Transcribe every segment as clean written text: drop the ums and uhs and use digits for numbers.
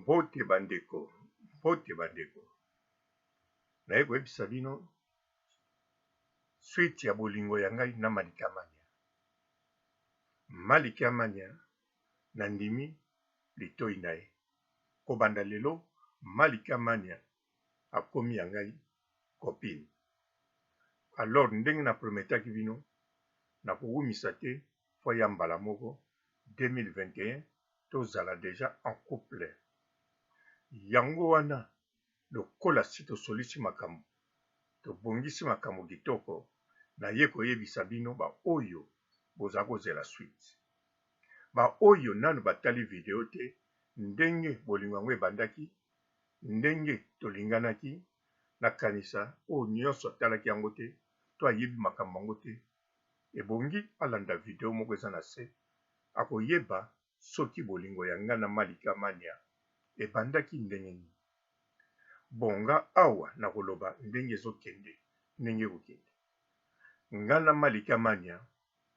Mbote ba ndeko, mbote ba ndeko. Naye koyebisa bino suite ya bolingo ya ngai na Malika Mania. Malika Mania nandimi litoyi na ye. Kobanda lelo Malika Mania akomi ya ngai copine. Alors ndenge na prometaki bino nakowumisa te fo aya mbala moko 2021 tozala dejà en couple. Yango wana lokola si tosolisi makambo, tobongisi makambo kitoko, naye koyebisa bino ba oyo boza kozela suite. Ba oyo nanu batali video te ndenge bolingo yango ebandaki, ndenge tolinganaki, nakanisa oyo nionso atalaki yango te to ayebi makambo yango te, ebongi alanda video moko eza na se akoyeba soki bolingo ya nga na Malika Mania ebandaki ndenge nini. Bon nga awa nakoloba ndenge ezokende ndenge ekokende. Nga na Malika Mania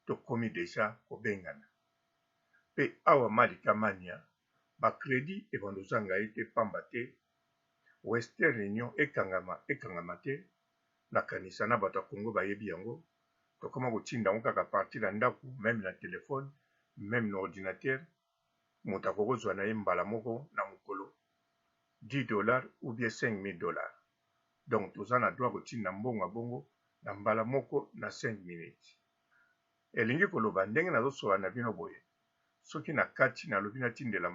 tokomi dejà kobengana. Pe awa Malika Mania ba credit ebanda ozanga ye te pamba te Western Union ekangama ekangama te nakanisa na bato ya Congo bayebi yango tokoma kotinda yango kaka partir ya ndaku meme na telephone meme na ordinateur moto akoki kozwa na ye mbala moko na mokolo 10 dollars ou bien 5000 dollars donc toza na droit kotinda mbongo ya bongo na mbala moko na 5 minutes elingi koloba ndenge nazosolola na bino boye soki na kati nalobi natindela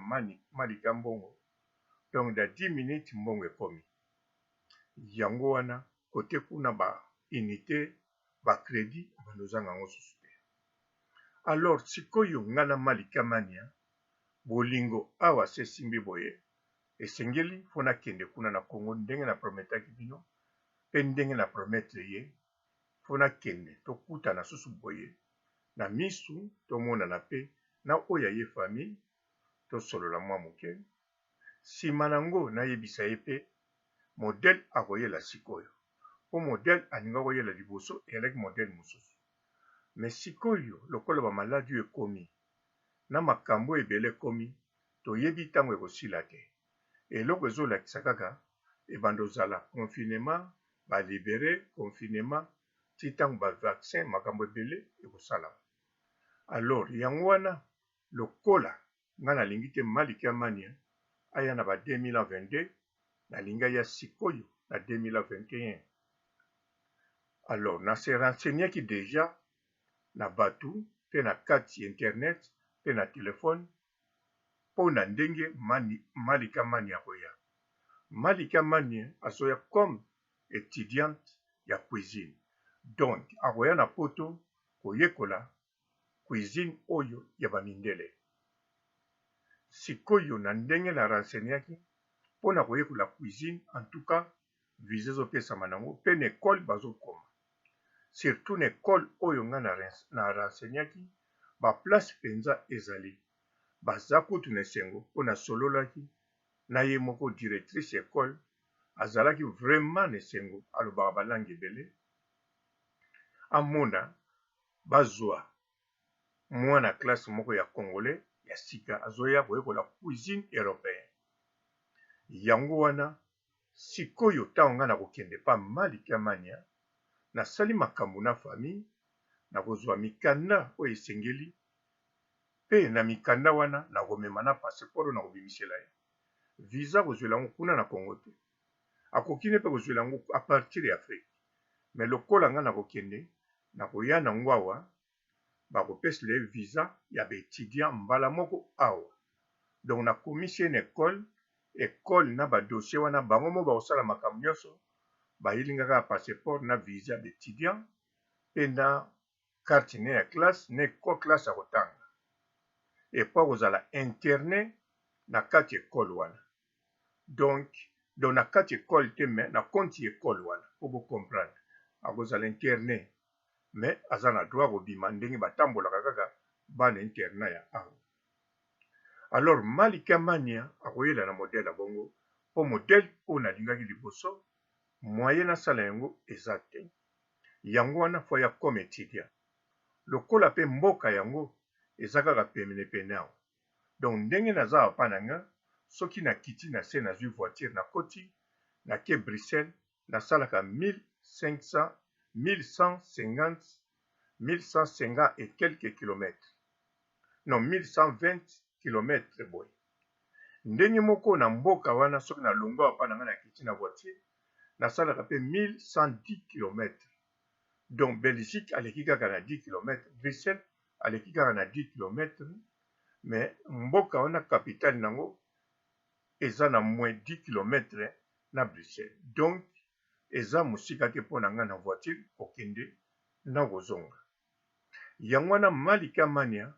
malika mbongo donc da 10 minutes mbongo ekomi yango wana kote kuna ba unité ba credit ebanda ozanga yango susu te alors sikoyo nga na Malika Mania bolingo awa se esimbi boye esengeli fo nakende kuna na Congo ndenge na prometaki bino pe ndenge na promettre ye fo nakende tokutana susu boye na misu tomonana pe na oyo ya ye famille tosolola mwa moke sima nango nayebisa ye pe modèle akoyela sikoyo po modèle alingaki koyela liboso eyalaki modèle mosusu mais sikoyo lokola ba maladi oyo ekomi na makambo oyo ebele ekomi toyebi tango ekosila te eloko ezolakisa kaka ebanda ozala confinement ba libere confinement ti tango ba vaccin makambo ebele ekosalama alors yango wana lokola nga nalingi te Malika Mania aya na ba 2022 nalingi aya sikoyo na 2021 alors na se renseignaki dejà na batu pe na kati internet pe na telephone po na ndenge Malika Mania akoya. Malika Mania azoya comme etudiante ya cuisine donc akoya na poto koyekola cuisine oyo ya ba mindele. Sikoyo na ndenge na renseignaki po na koyekola cuisine en tout cas visa ezopesama nango pe na ecole bazokoma surtout na ecole oyo nga na renseignaki ba place penza ezali baza kutu na esengo po nasololaki na ye moko directrice ya ecole azalaki vraiment na esengo alobaka ba langue ebele amona bazua mwana classe moko ya congolais ya sika azoya koyekola cuisine europeen yango wana sikoyo tango nga nakokende pa Malika Mania nasali makambo na famille nakozua mikanda oyo esengeli pe na mikanda wana nakomema na passeport oyo nakobimisela ye visa akozuela yango kuna na Congo te akoki ne pe kozuela yango a partir ya Afrique mais lokola nga nakokende nakoya nango awa bakopesela ye visa ya ba etudiant mbala moko awa donc nakomisi ye na ecole ecole na ba dossier wana bango moko bakosala makambo nyonso bayeli nga kaka passeport na visa ya ba etudiant pe na carte ne ya classe na classe akotanga epo akozala interne na kati ecole wana donc donc na kati ecole te mais na compte ya ecole wana po bo comprendre akozala interne mais aza na droit kobima ndenge batambolaka kaka bana internat ya awa alors Malika Mania akoyela na modèle ya bongo po modèle oyo nalingaki liboso moyen nasala yango eza te yango wana fo ya comme étudiant lokola pe mboka yango eza kaka pene pene awa donc ndenge naza awa pa na nga. Soki nakiti na se nazwi voiture nakoti nake Bruxelles nasalaka 1500 1150 1150 et quelques kilomètres non 1120 kilomètres boye. Ndenge moko na mboka wana soki nalongwa awa pa na ngai nakiti na voiture nasalaka pe 1110 kilomètres donc Belgique aleki kaka na 10 kilomètres Bruxelles aleki kaka na 10 kilomètres mais mboka wana capitale nango eza na moins 10 kilomètres na Bruxelles donc eza mosika te mpo na ngai na voiture kokende na kozonga. Yango wana Malika Mania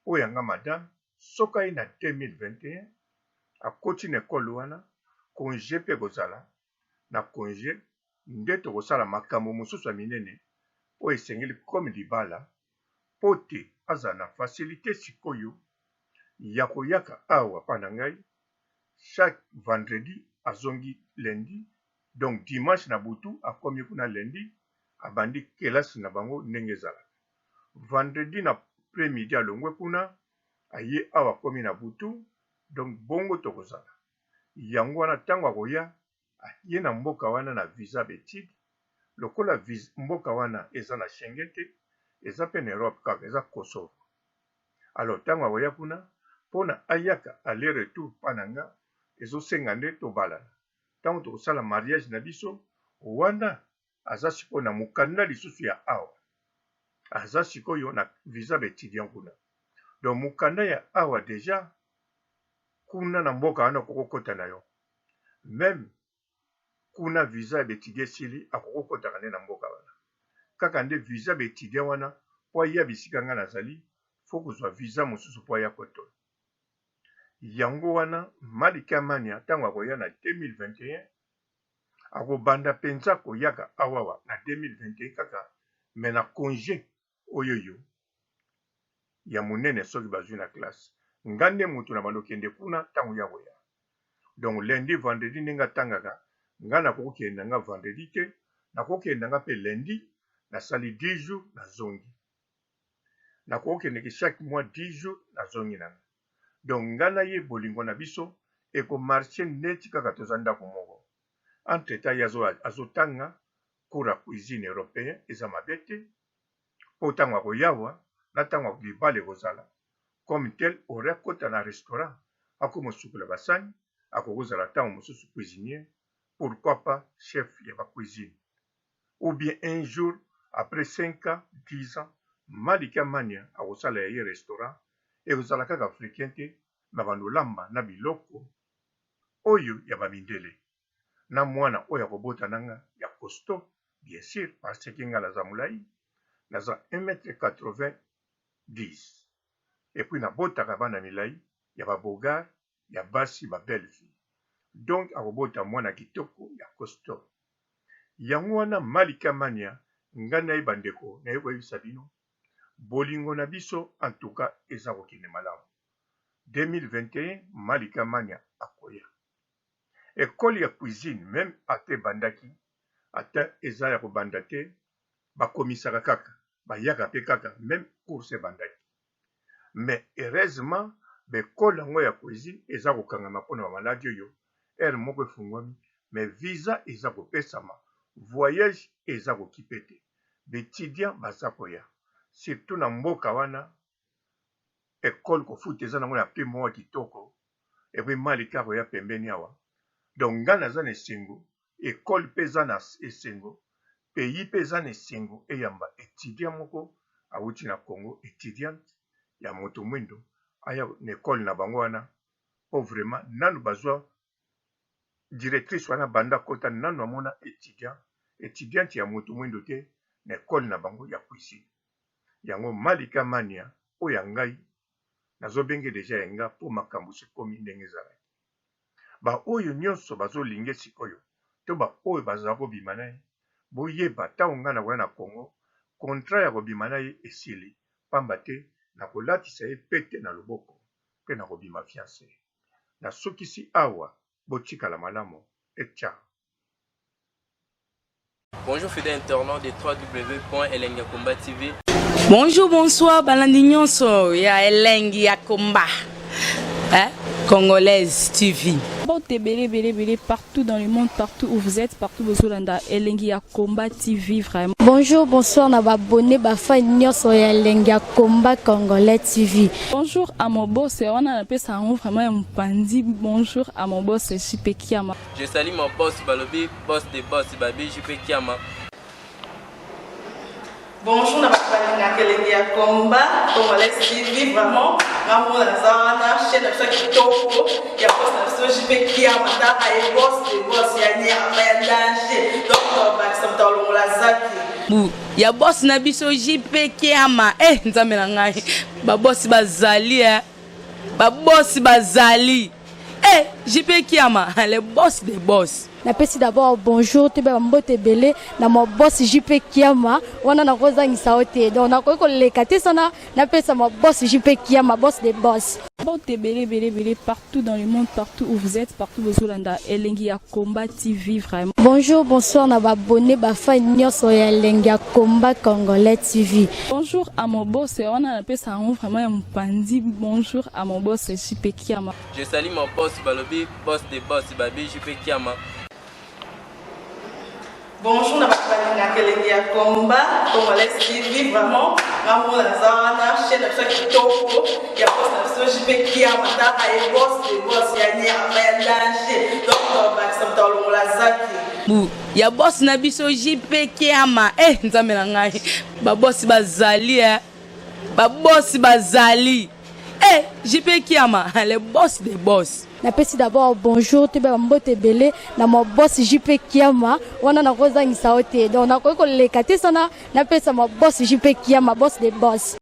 oyo ya nga madame soki aye na 2021 akoti na ecole wana conge mpe ekozala na conge nde tokosala makambo mosusu ya minene oyo esengeli comme libala mpo te azala na facilite sikoyo ya koyaka awa pa na ngai chaque vendredi azongi lundi donc dimanche na butu akomi kuna lundi abandi kelasi na bango ndenge ezalaka vendredi na après midi alongwe kuna aye awa akomi na butu donc bongo tokozala yango wana ntango akoya aye na mboka wana na visa b'etude lokola mboka wana eza na Schengen te eza pe na Europe kaka eza Kosovo alors tango akoya kuna pona ayaka aller retour pa na nga ezosenga nde tobalana tango tokosala mariage na biso wana aza sikoyo na mokanda lisusu ya awa aza sikoyo na visa b'etudiant kuna donc mokanda ya awa deja kuna na mboka wana okoki kokota na yo meme kuna visa ya b'etudiant esili akoki kokotaka nde na mboka wana kaka nde visa b'etudiant wana po aya bisika nga nazali faut kozwa visa mosusu po aya kotoyo yango wana Malika Mania ntango akoya na 2021 akobanda mpenza koyaka awawa na 2021 kaka me na conge oyoyo ya munene soki bazui na classe nga nde mutu na bando kende kuna tango ye akoya donc lundi vendredi ndenge atangaka nga nakoki kende na nga vendredi te nakoki kende na nga pe lundi nasali 10 jours nazongi nakoki kendeke chaque mois 10 jours nazongi na nga donc nga na ye bolingo na biso eko marche neti kaka toza ndako moko entre temps ye azotanga cours ya cuisine europeen eza mabe te po tango akoyawa na tango ya libala ekozala comme tel aurait akota na restaurant akoma osukola basani akoki kozala tango mosusu cuisinier pourquoi pas chef ya ba cuisine ou bien un jour après 5 ans 10 ans Malika Mania akosala ya ye restaurant ekozala kaka africain te na bando olamba na biloko oyo ya ba mindele na mwana oyo akobota na nga ya costaud bien sur parce que nga naza mulayi naza 1 mètre 90 et puis nabotaka bana milayi ya ba beaugar ya basi ba belle fille donc akobota mwana kitoko ya costaud yango wana Malika Mania nga na ye bandeko naye koyebisa bino bolingo na biso en tout cas eza kokende malamu 2021 Malika Mania akoya ecole ya cuisine meme ata ebandaki ata eza ya kobanda te bakomisaka kaka bayaka pe kaka meme course ebandaki mais heureusement ba ecole yango ya cuisine eza kokangama pona ba maladi oyo heure moko efungwami mais visa eza kopesama voyage eza kokipe te ba etudiants baza koya surtout na mboka wana ecole kofuta eza nango na prix moko ya kitoko et puis Malika akoya pembeni awa donc nga naza na esengo ecole pe eza na esengo pays pe eza na esengo eyamba etudiant moko awuti na Congo etudiante ya moto mwindo aya na ecole na bango wana po vraiment nanu bazwa directrice wana banda akota nanu amona etudiant etudiante ya moto mwindo te na ecole na bango ya cuisine yango Malika Mania oyo ya ngai nazo benge dejà ya nga po makambu ekomi ndenge ezalaki ba oyo nionso bazo linge sikoyo to ba oyo baza ko bima naye boyeba tango nga nakoya na Congo contrat ya kobima naye esili pamba te nakolatisa ye pete na loboko pe nakobima fiance nasukisi awa botikala malamu et ciao. Bonjour fidèles internautes de www.elengiyakomba TV. Bonjour, bonsoir, balandi nyonso ya elengi ya komba. Eh? Congolaise TV. Mbote ebele ebele ebele partout dans le monde, partout où vous êtes, partout bozolanda Elengi ya Combat TV vraiment. Bonjour, bonsoir na ba abonné ba fan nyonso ya Elengi ya Combat Congolais TV. Bonjour à mon boss, wana napesa yango vraiment ya mopanzi. Bonjour à mon boss JP Kiama. Je salue mon boss balobi, boss de boss babi JP Kiama. Bonjour na bato balingaka elengi ya combat congolais TV, vraiment ngambo naza wana, chaîne na biso ya kitoko ya boss na biso JP Kiama, taka ye boss de boss ya nyama ya danger, donc bakisa moto alongola zaki Bu ya boss na biso JP Kiama. Eh Nzambe na ngai, ba boss bazali eh. Ba boss bazali. Eh JP Kiama, le boss des boss. Napesi d'abord bonjour toyeba bambote ebele na ma boss JP Kiama, wana nakozangisa yo te, donc nakoki koleka te sana napesa ma boss JP Kiama, boss de boss. Mbote ebele ebele ebele partout dans le monde, partout où vous êtes, partout bozolanda Elengi ya Combat TV vraiment. Bonjour, bonsoir na ba abonné ba fan nyonso ya Elengi ya Combat Congolais TV. Bonjour à mon boss, wana napesa yango vraiment ya mopanzi. Bonjour à mon boss JP Kiama. Je salue mon boss balobi, boss de boss babi JP Kiama. Bonjour na bato balingaka elengi ya combat congolais TV, vraiment ngambo naza wana, chaîne na biso ya kitoko ya boss na biso JP Kiama, taka ye boss de boss ya nyama ya danger, donc bakisa moto alongola zaki Bu ya boss na biso JP Kiama. Eh Nzambe na ngai, ba boss bazali eh. Ba boss bazali. Eh JP Kiama, le boss des boss. Napesi d'abord bonjour toyeba bambote ebele na ma boss JP Kiama, wana nakozangisa yo te, donc nakoki koleka te sana napesa ma boss JP Kiama, boss de boss.